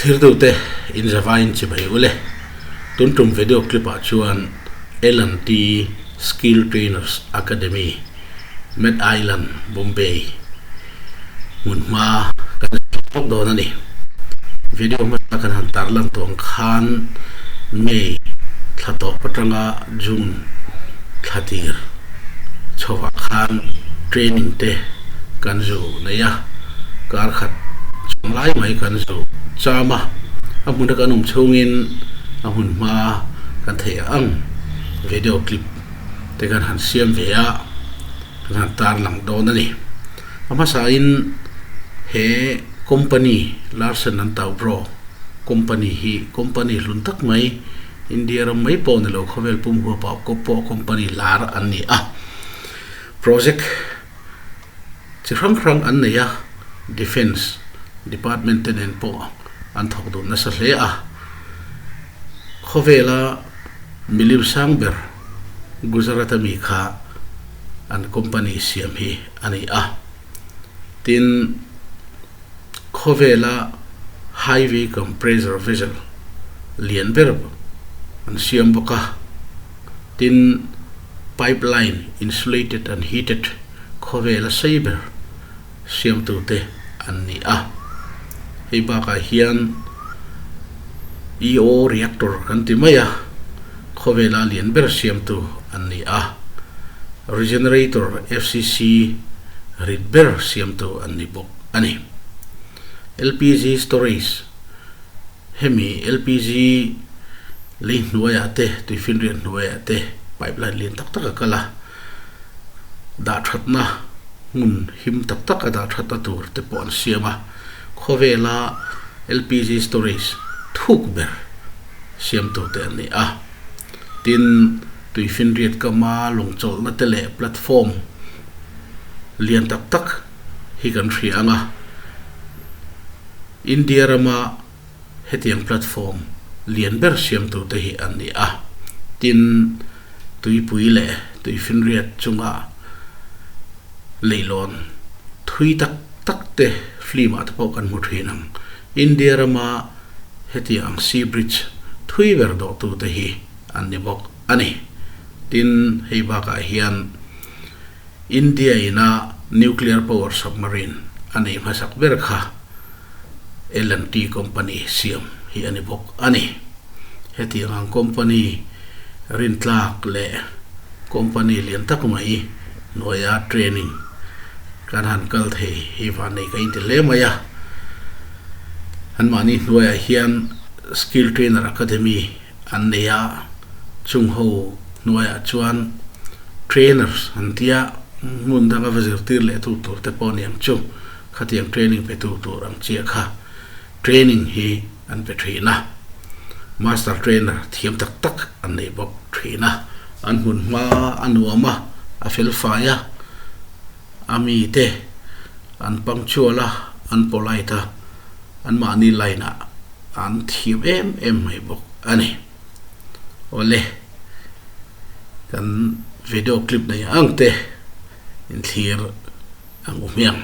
Thirtute in zavaiin chibai ule. Tun tum video clip ah chuan L&T Skill Trainers Academy, Mad Island, Bombay hmun hma kan zir bawk dawn a ni. Video hmasa kan han tarlan tawh ang khan May thla tawp atanga June thla tir chhovah khan training te kan zu nei a, kar khat chuang lai mai kan zu cham a, a hmuna kan awm chhungin a hmun hma kan theih ang video clip te kan han siam ve a, kan han tar lang dawn a ni. A hmasain he company Larsen and Toubro company hi company hlun tak mai India ram mai pawh ni lo khawvel pum huap ah pawh company lar an ni a. Project chi hrang hrang an nei a, Defence Department te nen pawh an thawk dun nasa hle a. Khawvela milim sang ber Gujarat a mi kha an company siam hi a ni a. Tin, khawvela highway compressor vessel lian ber an siam bawk a, tin pipeline insulated and heated khawvela sei ber siamtute an ni a. Hei bakah hian EO reactor kan ti mai a, khawvela lian ber siamtu an ni a, regenerator FCC rit ber siamtu an ni bawk a ni. LPG storage, Hemi LPG lei hnuaiah te, tuifinriat hnuaiah te pipeline lian tak tak a kal a, dah thatna hmun him tak tak a dah thatna tur te pawh an siam a, khawvela LPG storage thuk ber siamtu te an ni a. Tin, tuifinriat kama lawngchawlhna te leh platform lian tak tak hi kan hria ang a. India rama hetiang platform lian ber siamtu te hi an ni a. Tin, tuipui leh tuifinriat chunga leilawn thui tak tak te film ah te pawh kan hmu thin ang. India rama hetiang ang sea bridge thui ber dawhtu te hi an ni bawk a ni. Tin, hei bakah hian India ina nuclear power submarine a neih hmasak ber kha L&T company siam hi a ni bawk a ni. Hetiang ang company rintlak leh company lian tak mai hnuaia training kan han kal thei hi vannei ka inti hle mai a. Anmahni hnuaiah hian Skill Trainer Academy an nei a, chung ho hnuaiah chuan trainers an tia hmun danga va zirtir leh tu tur te pawh a ni ang chu, khatiang training pe tu tur ang chiah kha training hi an pe thin a, master trainer thiam tak tak an nei bawk thin a, an hmun hma a nuam a, a fel fai a, a mite an punctual a, an polite a, anmahni line ah an thiam em em mai bawk a ni. Awle, kan video clip nei ang te inthlir ang u hmiang.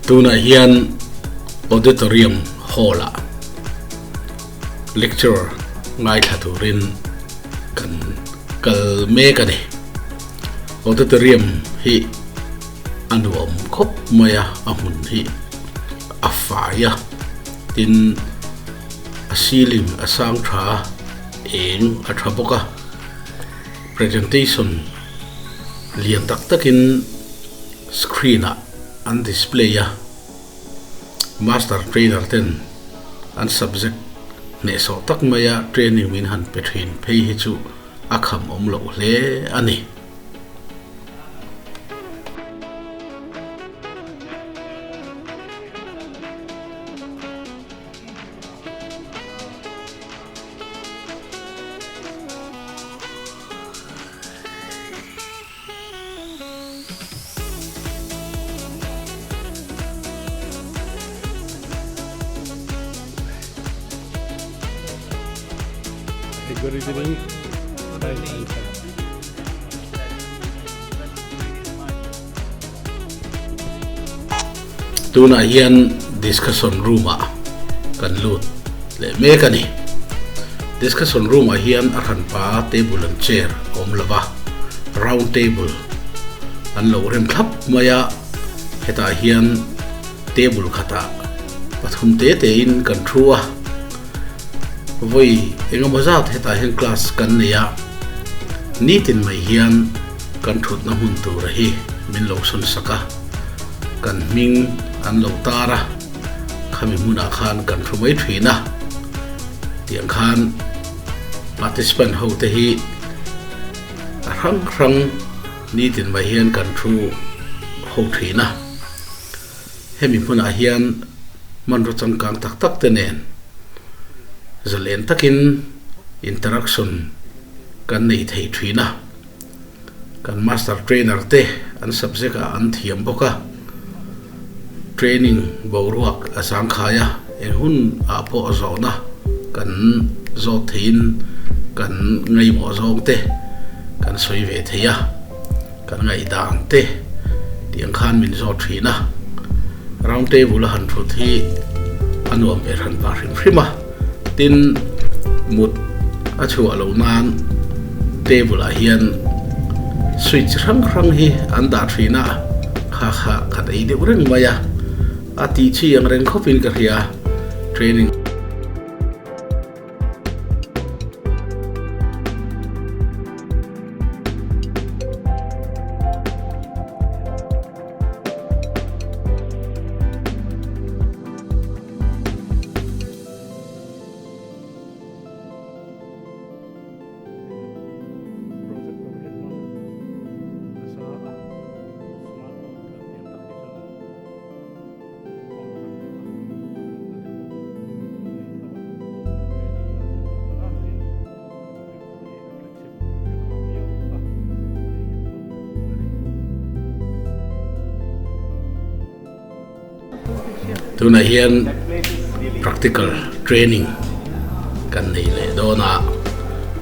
Tunah hian auditorium hall ah. Lecture ngaithla turin kan kal mek a ni. Auditorium hi a nuam khawp mai a, a hmun hi a fai a, tin a ceiling a sang tha a, eng a tha bawk a, presentation lian tak takin screen ah an display a. Master trainer ten an subject hnehsawh tak maia training min han pe thin phei hi chu a kham awm loh hle a ni. Good evening. Fine, fine, fine. Tunah hian discussion room ah kan lut leh mek a ni. Discussion room ah hian a hranpa table and chair a awm lo va, round table an lo rem thlap mai a, hetah hian table khatah pathum te te in kan thu a, vawi engemaw zat hetah hian class kan nei a, nitin mai hian kan thutna hmun tura hi min lo sawn sak a, kan hming an lo tar a, khami hmunah khan kan thu mai thin a, tiang khan participant ho te hi a hrang hrang nitin mai hian kan thu ho thin a, hemi hmunah hian hmanraw changkang tak tak te nen zalen takin interaction kan nei thei thin a. Kan master trainer te an subject ah an thiam bawk a, training boruak a zangkhai a, eng hun ah pawh zawhna kan zawt theiin kan ngaihmawh zawng te kan sawi ve thei a, kan ngaihdan te tih ang khan min zawt thin a, round table a han thut hi a nuam ve hran pah hrim hrim a. Tin, mut a chhuah loh nan table ah hian switch hrang hrang hi an dah thin a, kha kha khat ei deuh reng mai a, a tih chi ang reng khawpin ka hria training. Tunah hian practical training kan nei leh dawn a,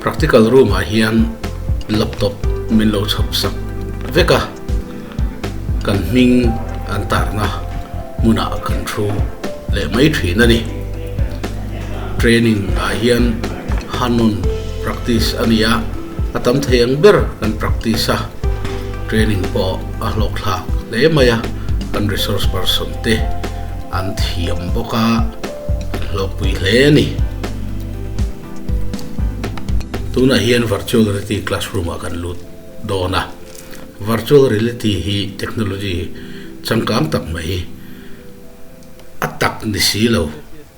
practical room ah hian laptop min lo chhawp sak vek a, kan hming an tarna hmunah kan thu leh mai thin a ni. Training ah hian Hanon practice a ni a, a tam thei ang ber kan practice a, training pawh a hlawk thlak hle mai a, kan resource person te an thiam bawk a, an hlawkpui hle a ni. Tunah hian virtual reality classroom ah kan lut dawn a, virtual reality hi technology changkang tak mai a tak ni si lo.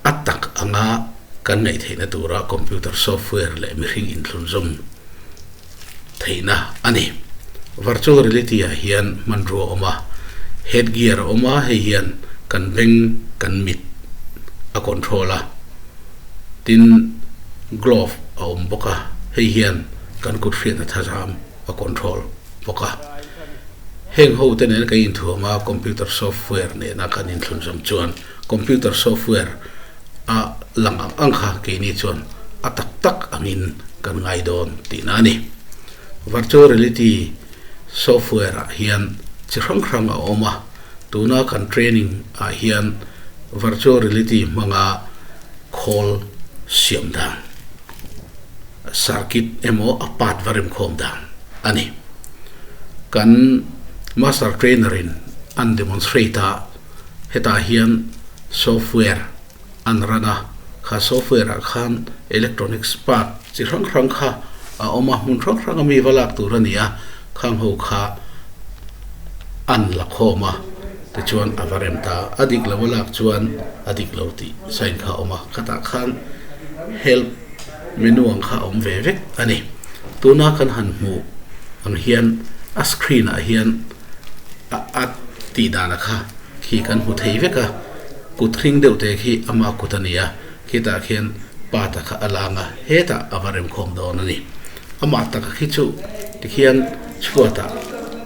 A tak anga kan ngaih theihna tura computer software leh mihring inthlunzawm theihna a ni. Virtual reality ah hian hmanrua a awm a, headgear a awm a, hei hian kan beng, kan mit a control a, tin glove a awm bawk a, hei hian kan kut hriatna thazam a control bawk a. Heng ho te nen kan inthuam a, computer software nena kan inthlunzawm chuan Computer software a lang ang ang kha keini chuan a tak tak angin kan ngai dawn tihna a ni. Virtual reality software ah hian chi hrang hrang a awm a, tuna kan training ah hian virtual reality hmanga khawl siam dan circuit emaw a part va remkhawm dan a ni. Kan master trainer in an demonstrate a, hetah hian software an run a, kha software ah khan electronics part chi hrang hrang kha a awm a, hmun hrang hrang a mi va lak tur a ni a, khang ho kha an la khawm a, tichuan a va rem ta a, a dik lo a lak chuan a dik lo tih sign kha a awm a, khatah khan help menu ang kha a awm ve vek a ni. Tuna kan han hmuh ang hian a screen ah hian a a tih dan a kha khi kan hmu thei vek a, kut hring deuh te khi ama kut a ni a, khitah khian pa ta kha a lang a, hetah a va remkhawm dawn a ni. Amah taka khi chu tikhian chhuatah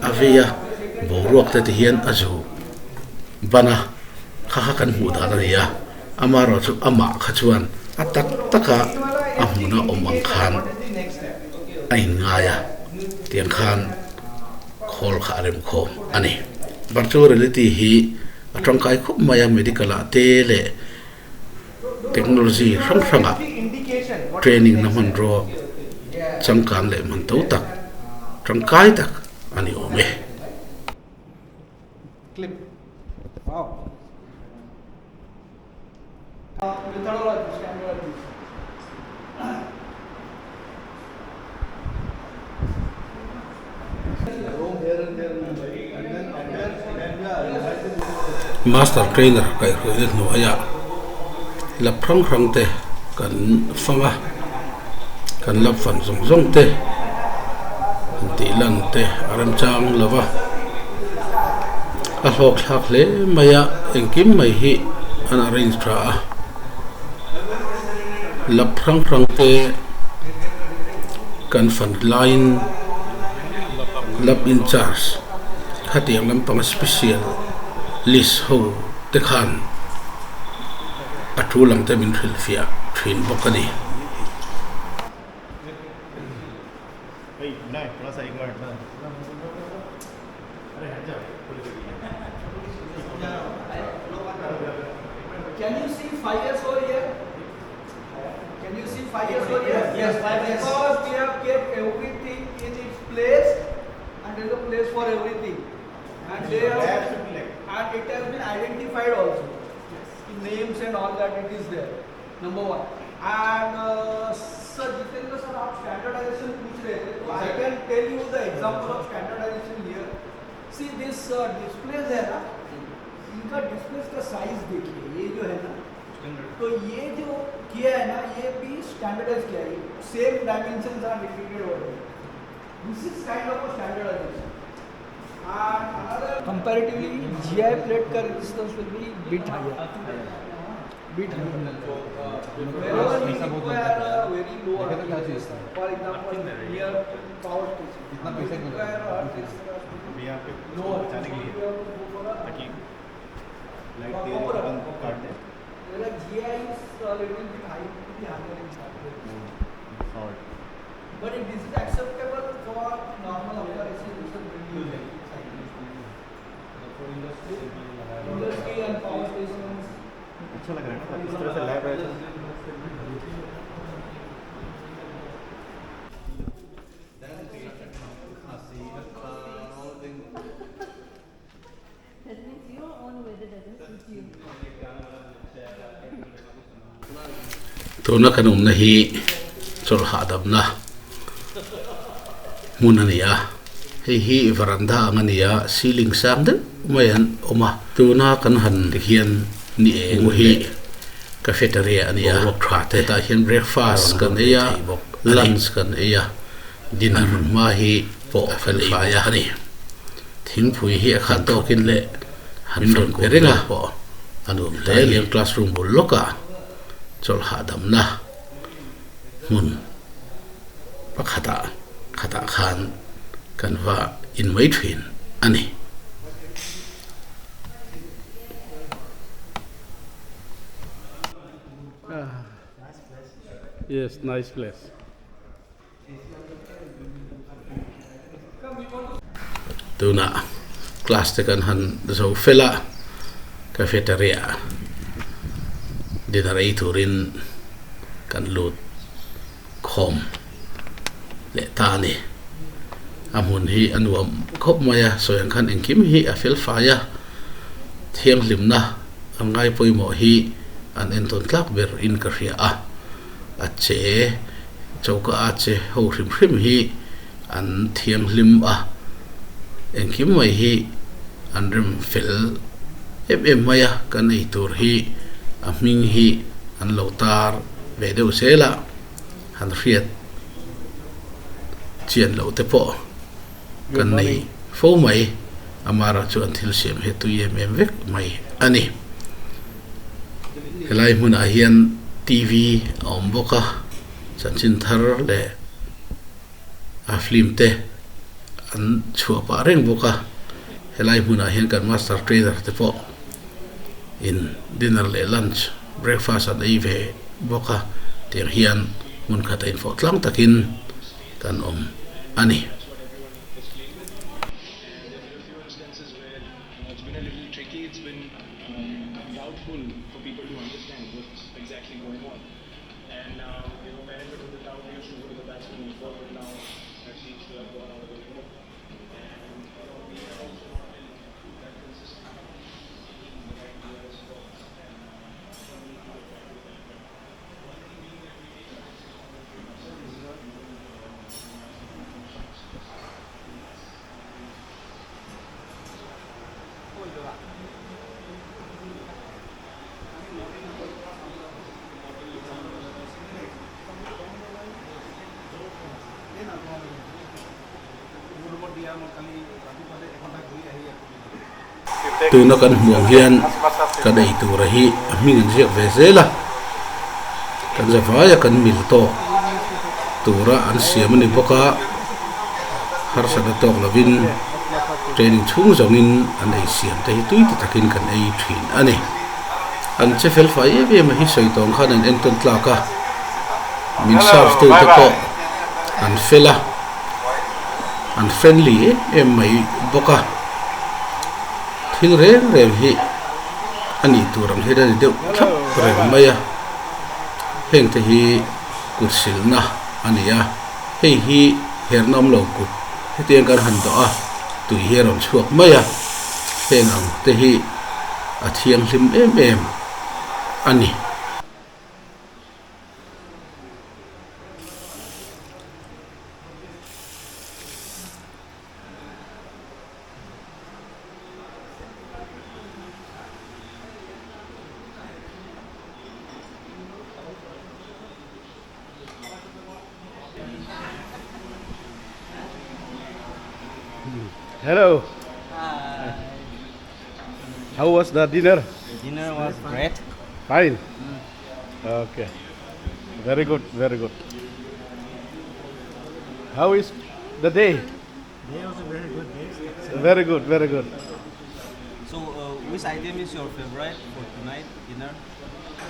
a vei a, boruak te tihian a zu ban a, kha kha kan hmuh dan a ni a, amaherawh chu amah kha chuan a tak taka a hmuna awm ang khan a inngai a, tiang khan khawl kha a remkhawm a ni. Virtual reality hi a tangkai khawp mai a, medical ah te leh technology hrang hrangah training na hmanraw changkang leh man to tak tangkai tak a ni awm e. Master trainer kaihhruaina hnuaiah lap hrang hrang te kan fang a, kan lap fan zawng zawng te han tih lan te a remchang lo va, a hlawk thlak hle mai a, engkim mai hi an arrange tha a. Lap hrang hrang te kan fan laiin lap in charge khatiang lampanga special list ho te khan a thu lam te min hrilhfiah thin bawk a ni. Can you see fires over here? Can you see fires over here? Yes, because we have kept everything in its place and there is a place for everything. And they have, and it has been identified also. Yes. Names and all that it is there. Number one. And uh, sir, Jitendra sir, आप standardization पूछ रहे थे, तो I can tell you the example of standardization here. See this uh, displays है ना, इनका displays का size देखिए, ये जो है ना, तो ये जो किया है ना, ये भी standardize किया है, same dimensions are repeated over here. This is kind of a standardization. And another comparatively GI plate का resistance will be bit higher. Bit higher. Wherever we require a very low earth for example, near power station, we require earth resistance to be lower. So we have to go for a copper earth. Whereas GI is a little bit high, to be higher in that. But if this is acceptable for normal operation, this is really industry and power stations. अच्छा लग रहा है ना इस तरह से lab है That means your own weather doesn't suit you. Tuna kan awmna hi chawlh hahdamna hmun a ni a, hei hi varanda ang a ni a, ceiling sang deuh mai an awm a, tuna kan han ti hian ni eng hi cafeteria a ni a, boruak tha te tah hian breakfast kan ei a, lunch kan ei a, dinner hma hi pawh kan ei bawk a ni. Thingpui hi a khat tawkin leh han rawn pe reng a, a nuam hle a ni. Classroom bul lawkah chawlh hahdamna hmun pakhatah khatah khan kan va in mai thin a ni. Yes, nice place. Tunah class te kan han zo fel a, cafeteria dinner ei turin. kan lut khawm leh ta a ni. A hmun hi a nuam khawp mai a, sawi ang khan engkim hi a fel fai a, thianghlimna an ngai pawimawh hi an entawn tlak ber in ka hria a, a che choka a che ho hrim hrim hi an thianghlim a, engkim mai hi an rem fel em em mai a, kan ei tur hi a hming hi an lo tar ve deuh zel a, han hriat chian loh te pawh kan nei fo mai, amara chu an thil siam hi a tui em em vek mai a ni. Helai hmunah hian TV a awm bawk a, chanchin thar leh a film te an chhuah pah reng bawk a, helai hmunah hian kan master trainer te pawh in dinner leh lunch breakfast an ei ve bawk a tiang hian hmun khat a infawh tlang takin kan awm a ni. Tuna kan hmuh ang hian kan ei tura hi a hming an ziak ve zel a, kan za vaia kan mil tawk tura an siam a ni bawk a, harsatna tawk lovin training chhung zawngin an ei siam te hi tui ti takin kan ei thin a ni. An che fel fai em em a hi sawi tawng khan an entawn tlak a, min serve tu te pawh an fel a, an friendly em em mai bawk a, thil reng reng hi a nih tur ang hian a ni deuh thlap reng mai a, heng te hi kut silna a ni a, hei hi herna awm lo kut hetiang kan han dawh a, tui hi a rawn chhuak mai a, heng ang te hi a thianghlim em em a ni. Hello. Hi. How was the dinner? Dinner was great. Fine. Okay. Very good, very good. How is the day? Day was a very good day. Very good, very good. So, uh, which item is your favorite for tonight dinner?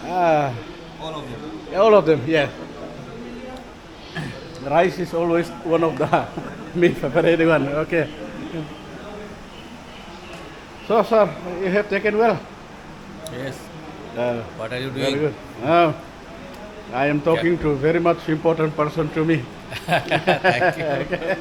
Ah, All of them. all of them, yeah. Rice is always one of the me favorite one. Okay. So, sir, you have taken well. Yes. Uh, What are you very doing? good. Ah, I am talking to very much important person to me. Thank you.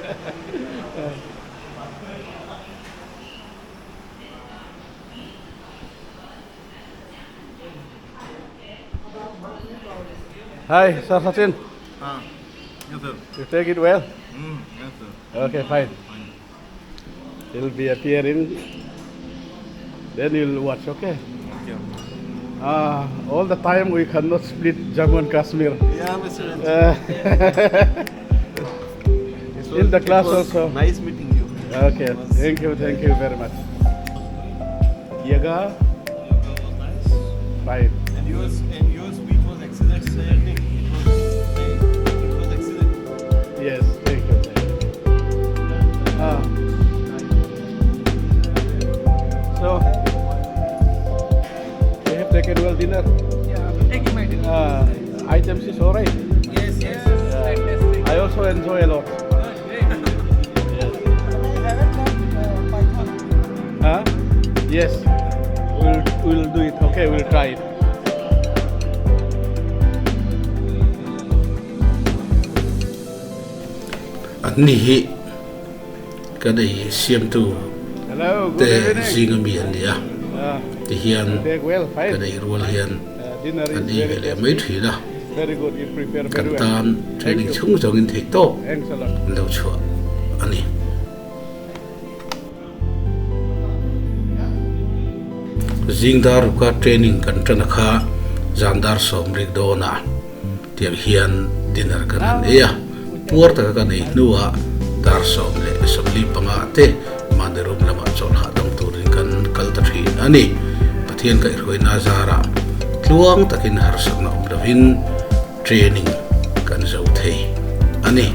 Hi, Sir Sachin. Ah, yes sir. You take it well? Yes sir. Okay, fine. It'll be appearing. Then you'll watch, okay? Okay. All the time we cannot split Jammu and Kashmir. Yeah, Mr. Ranjit. It In the it class was also. Nice meeting you. Okay, thank you very much. Yoga, Yoga was nice. fine. And yours and your speech was excellent. It was it was excellent. Yes, thank you. Thank you. So, you have taken well dinner? Yeah, I'm taking my dinner. Items is alright. Yes, yes. Fantastic. I also enjoy a lot. Great. Yes. I haven't learned Python. Huh? Yes. We'll do it. Okay, we'll try it. Anni hi kan ei siamtu te zinga mi an ni a, tihian kan ei rual hian an ei ve leh mai thin a, kan tan training chhung zawngin theih tawp an lo chhuah a ni. Zingdar ruka training kan tan a kha zan dar sawmrik dawnah Tiang hian dinner kan han ei a, puar taka kan ei hnuah dar 10:45 te mahni room lamah chawlh hahdam turin kan kal ta thin a ni. Pathian kaihhruaina zarah tluang takin harsatna awm lovin training kan zo thei a ni.